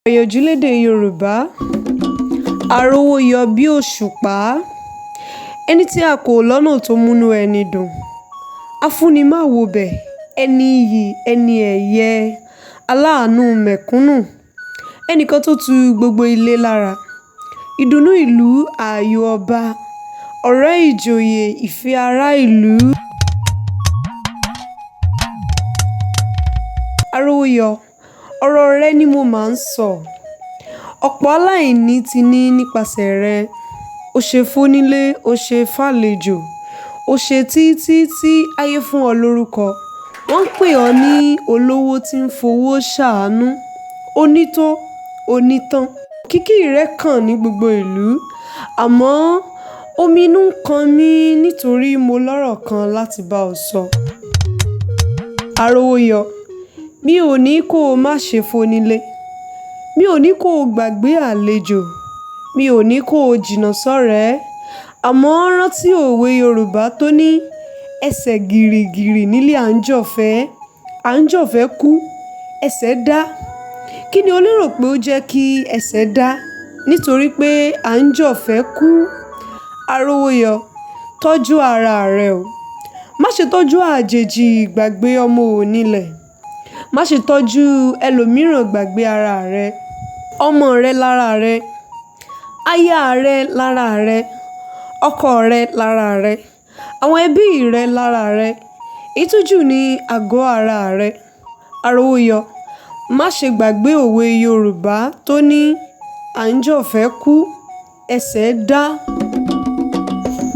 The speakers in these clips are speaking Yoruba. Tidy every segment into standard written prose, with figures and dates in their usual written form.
Ìyànjú lédè Yorùbá. Arówóyọ bí òṣùpá. Ẹni tí a kò lọ́nà tó múnú ẹni dùn. Afúnimáwòbẹ̀, ẹni iyì, ẹni ẹ̀yẹ, aláàánú mẹ̀kúnnù, ẹnìkan tó tu gbogbo ilé lára. Ìdùnnú ìlú, ààyò ọba, ọ̀rẹ́ ìjòyè, ìfẹ́ ará ìlú. Arówóyọ, ọ̀rọ̀ rẹ ni mo máa ń sọ. Ọ̀pọ̀ aláìní ti ní nípasẹ̀ rẹ. O ṣe fónílé, o ṣe fàlejò, o ṣe títí tí ayé fún ọ lórúkọ. Wọ́n ń pè ọ́ ní olówó tí ń fowó ṣàánú. Onító, onítán. Òkìkí rẹ kàn ní gbogbo ìlú. Àmọ́ omi inú ń kan mí nítorí mo lọ́rọ̀ kan láti bá ọ sọ. Arówóyọ, mi ò ní kó o má ṣe fónílé. Mi ò ní kó o gbàgbé àlejò. Mi ò ní kó o jìnnà sọ́rẹ̀ẹ́. Àmọ́ rántí òwe Yorùbá tó ní ẹsẹ̀ gìrìgìrì nílé àńjọ̀fẹ́, àńjọ̀fẹ́ kú, ẹsẹ̀ dá. Kí ni o lérò pé ó jẹ́ kí ẹsẹ̀ dá? Nítorí pé àńjọ̀fẹ́ kú. Arówóyọ, tọ́jú ara rẹ o. Má ṣe tọ́jú àjèjì gbàgbé ọmọ onílẹ̀. Má ṣe tọ́jú ẹlòmíràn gbàgbé ara rẹ. Ọmọ rẹ lára rẹ. Aya rẹ lára rẹ. Ọkọ rẹ lára rẹ. Àwọn ẹbí rẹ lára rẹ. Èyí tó jù ní àgọ́ ara rẹ. Arówóyọ, má ṣe gbàgbé òwe Yorùbá tó ní àńjọ̀fẹ́ kú, ẹsẹ̀ dá.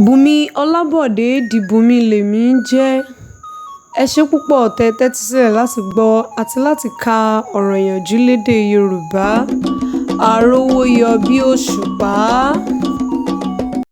Bùnmi Ọlábọ̀dé Dìbùnmi lèmi ń jẹ́. Ẹ ṣé púpọ̀ tẹ tẹ́tí sílẹ̀ láti gbọ́ àti láti ka ọ̀rọ̀ ìyànjú lédè Yorùbá. Arówóyọ bí òṣùpá.